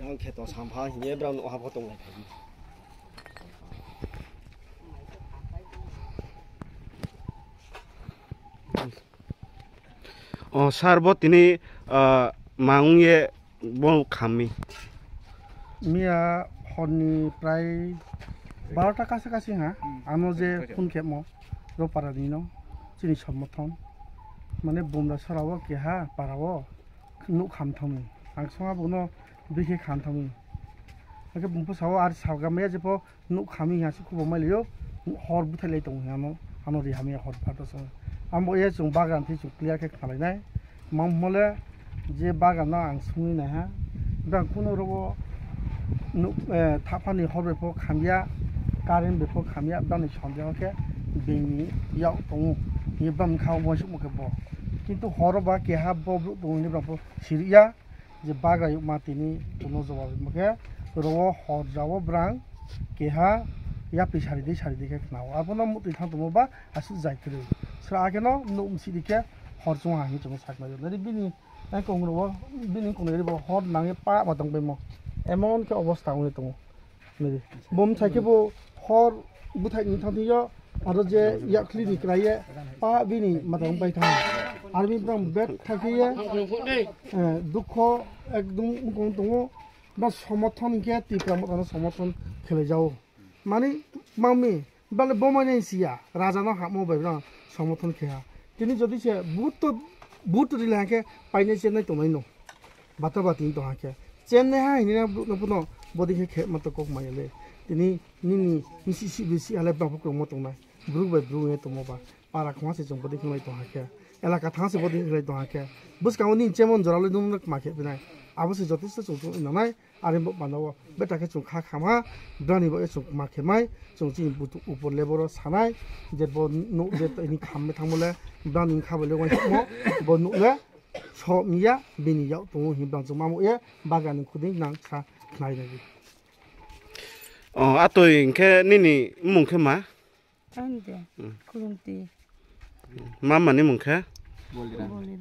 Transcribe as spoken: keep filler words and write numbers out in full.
Ang kheto sampha hiye brang no habo tong lai. O sir, bo tini, ah, ma wngye bo khammi. Miya horni prai barota kasa kasi ha, ano je phone khemo, ro para ni no, chini sommothon. Mane bumra sora o keha para o nuk kham thangmi. Ang songa bono bikhe kham thangmi. Hake bumpo sao ar salga maya je po nuk khami ha se khubo mai liyo, hor buthai lai tongo ano, ano ri hamya hor phato song. Ambo ye chwng bagan thi chwng clear khe khnalai nai. Mam hole je bagan no ang sungwi nai ha. Bang kuno robo nuk, eh, thaphani hor bai pho khamya, current bai pho khamya, bang ni sondeho khe bini yak tongo. Ye bang kha mo suk mo khe bo. Kintu hor ba keha bo bru tongo ni bang pho siriya. Je baga yuk ma tini chwngno jawab rwma khe, rogo hor jao brang keha yapri sari di sari di khe khnao. Abono mutwi thang tongmo ba aswk jai kwrwi. Sra akhe no nuk msi di khe hor chwng ha hinwi chwngno saknai. Nari bini, eh, kong rogo, bini kong nari bo hor nangwi pa ma tong paimo. Emon khe obosta wngwi tongo. Nari. Bom sai khe bo hor bwthai ni thang thangyo, aro je yakhli ni kwlai ye pa bini matang pai thang. Army bang bek thang khe ye, eh, dukho ekdum wngkong tongo. Ba somothon khe Tipra Motha no somothon khelai jao. Mani mami bale bomai nai siya raja no hamo bai bang somothon khe ha. Tini jodi se but to, but to rile ha khe painai chenai tongnai no. Bata bati wng tong hakhe. Chennai ha hinwi no bwrwk no phano bodi khe khe mato kok maya le. Tini nini misi si bisi ale bwrwk kwrwngma tongnai. Bwrwk bai bwrwk wngwi tongmo ba. Para khongma se chwng bodi khe wngwi tong hakhe. Elaka thang se bodi khe wngwi tong hakhe. Bwskango nini chemon jora le nwng no kwma khe phinai. Abo se jotesto chwng chwng nanai. Are bo panda o beta khe chwng kha khama. Brani bo chwng kwma khe mai. Chwng chini butu upor level o sanai. Je bo nuk je tini khamme thangmo le. Brani kha bo le wansukmo. Bo nuk le. Sok miya bini yak tongo hinwi bang chwng mamo ye bagan ni khuding nang sa khnai nai. O atoi hinkhe nini mung khe ma? Ande. Hmm. Khulumti. Mama ni mung khe? Bolira. Bolira.